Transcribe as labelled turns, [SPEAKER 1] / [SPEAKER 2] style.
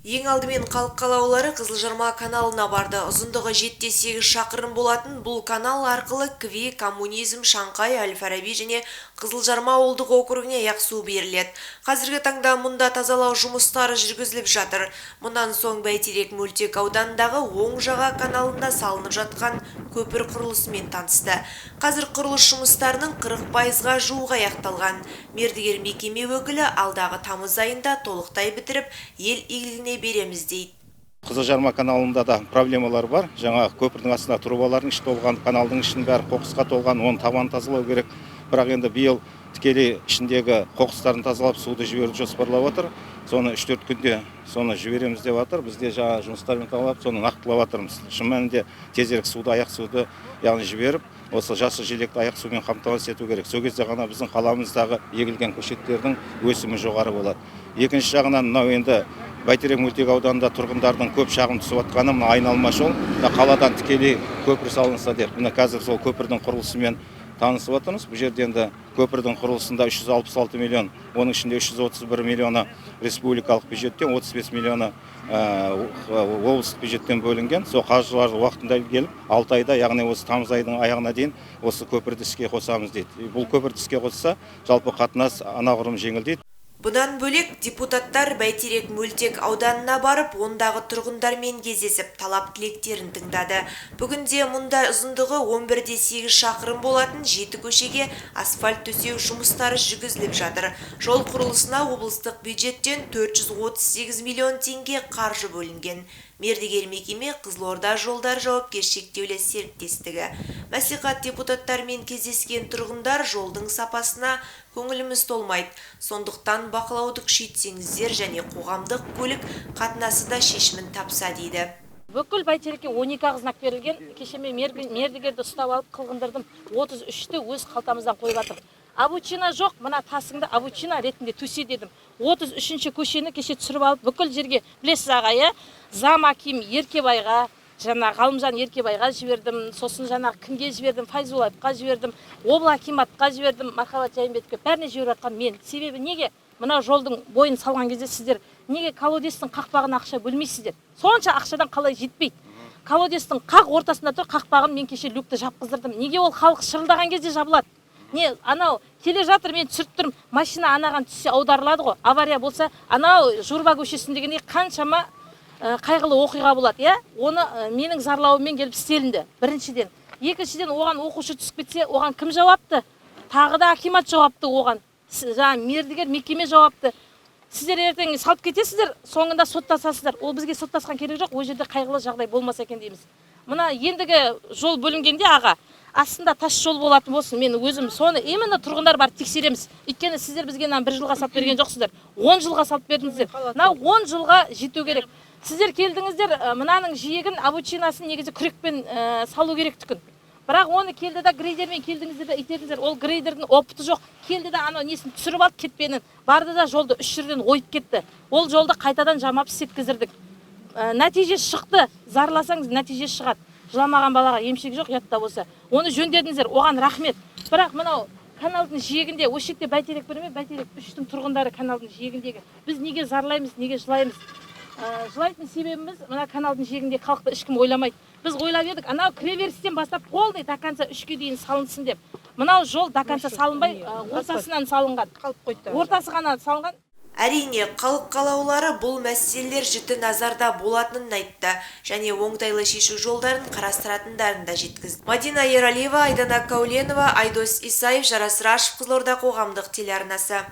[SPEAKER 1] Ең алдымен халық қалаулылары Қызылжарма каналына барды. Ұзындығы 7,8 шақырым болатын бұл канал арқылы Кви, Коммунизм, Шанхай, Әл-Фараби және Қызылжарма ауылдық округіне аяқ су беріледі. Қазіргі таңда мұнда тазалау жұмыстары жүргізіліп жатыр. Мұнан соң Бәйтерек мөлтек ауданындағы оң жаға каналында салынып жатқан көпір құрылысымен танысты. Қазір құрылыс жұмыстарының 40%-ға жуығы аяқталған. Мердігер мекеме өкілі алдағы тамыз айында толықтай бітіріп, ел игілігіне береміз дейді.
[SPEAKER 2] Қызылжарма каналында да проблемалар бар. Жаңа көпірдің астына трубалардың іші толған, каналдың ішінің бәрі қоқысқа толған, оның табанын тазалау керек. Бірақ енді биыл тікелей ішіндегі қоқыстарын тазалап, суды жіберуді жоспарлап отыр. Соны 3-4 күнде соны жібереміз деп жатыр. Бізде жаңа жұмыстармен талап, соны нақтылап жатырмыз. Шын мәнінде тезірек суды, аяқ суды, яғни жіберіп, осы жасыл желекті аяқ сумен қамтамасыз ету керек. Сол кезде ғана біздің қаламыздағы егілген көшеттердің өсімі жоғары болады. Екінші жағынан мынау енді Бәйтерек мөлтек ауданында тұрғындардың көп шағым түсіп жатқаны мына айналма жол, мына қаладан тікелей көпір салынса деп. Мына қазір сол көпірдің құрылысымен танысып отырмыз. Бұл жерде енді көпірдің құрылысында 366 миллион, оның ішінде 331 миллионы республикалық бюджеттен, 35 миллионы облыстық бюджеттен бөлінген. Сол қаржылар уақытында келіп, 6 айда, яғни осы тамыз айының аяғына дейін осы көпірді іске қосамыз дейді. Бұл көпірді іске қосса, жалпы қатынас анағұрлым жеңілдейді.
[SPEAKER 1] Бұдан бөлек депутаттар Бәйтерек мөлтек ауданына барып, ондағы тұрғындармен кездесіп, талап тілектерін тыңдады. Бүгінде мұнда ұзындығы 11,8 шақырым болатын 7 көшеге асфальт төсеу жұмыстары жүргізіліп жатыр. Жол құрылысына облыстық бюджеттен 438 миллион теңге қаржы бөлінген. Мердігер мекеме Қызылорда жолдар жауапкершілігі шектеулі серіктестігі. Мәслихат депутаттарымен кездескен тұрғындар жолдың сапасына көңіліміз толмайды. Сондықтан бақылауды күшейтсеңіздер және қоғамдық көлік қатынасы да шешімін тапса дейді.
[SPEAKER 3] Бүкіл Бәйтерекке 12 ақ знак берілген. Кеше мен мердігерді ұстап алып қылғындырдым. 33-ті өз қалтамыздан қойып жатыр. Обочина жоқ, мына тасыңды обочина ретінде төсе дедім. 33-ші көшені кеше түсіріп алып, бүкіл жерге, білесіз аға, иә, зам аким Еркебайға, жаңа Ғалымжан Еркебайға жібердім, сосын жаңа кімге жібердім, Файзуллаевқа жібердім, обл акиматқа жібердім, Мархабат Жайымбетовке, бәріне жіберіп жатқан мен. Себебі неге? Мына жолдың бойын салған кезде сіздер неге колодецтің қақпағына ақша бөлмейсіздер? Сонша ақшадан қалай жетпейді? Колодецтің қақ ортасында тұр қақпағын, мен кеше люкті жапқыздырдым. Неге ол халық шырылдаған кезде жабылады? Не, анау келе жатыр, мен түсіріп тұрмын, машина анаған түссе аударылады ғой, авария болса, анау Журба көшесіндегіндей қаншама қайғылы оқиға болады, иә? Оны менің зарлауыммен келіп істелінді, біріншіден. Екіншіден, оған оқушы түсіп кетсе, оған кім жауапты? Тағы да акимат жауапты оған. Жаңа мердігер мекеме жауапты. Сіздер ертең салып кетесіздер, соңында соттасасыздар. Ол бізге соттасқан керек жоқ, ол жерде қайғылы жағдай болмаса екен дейміз. Мына ендігі жол бөлінгенде аға, астында тас жол болатын болсын, мен өзім соны именно тұрғындар барып тексереміз. Өйткені сіздер бізге мынаны бір жылға салып берген жоқсыздар, 10 жылға салып бердіңіздер. Мынау 10 жылға жету керек. Сіздер келдіңіздер, мынаның жиегін, обочинасын негізі күрекпен салу керек түкін. Бірақ оны келді да грейдермен келдіңіздер де итердіңіздер. Ол грейдердің опыты жоқ. Келді да анау несін түсіріп алып кетпенін. Барды да жолды үш жерден ойып кетті. Ол жолды қайтадан жамап істеткіздірдік. Нәтиже шықты. Зарласаңыз нәтиже шығады. Жыламаған балаға емшек жоқ, ұят та болса. Оны жөндедіңіздер, оған рахмет. Бірақ мынау каналдың жиегінде, осы жерде Бәйтерек бір ме, Бәйтерек үштің тұрғындары каналдың жиегіндегі. Біз неге зарлаймыз, неге жылаймыз? Жылайтын себебіміз мына каналдың жиегінде халықты ешкім ойламайды. Біз ойлап едік, анау кіреберістен бастап полный до конца үшке дейін салынсын деп. Мынау жол до конца салынбай, ортасынан салынған.
[SPEAKER 4] Қалып қойды.
[SPEAKER 3] Ортасы ғана салынған.
[SPEAKER 1] Әрине, халық қалаулылары бұл мәселелер жіті назарда болатынын айтты және оңтайлы шешу жолдарын қарастыратындарын да жеткізді. Мадина Ералиева, Айдана Кауленова, Айдос Исаев, Жарас Рашев, Қызылорда қоғамдық телеарнасы.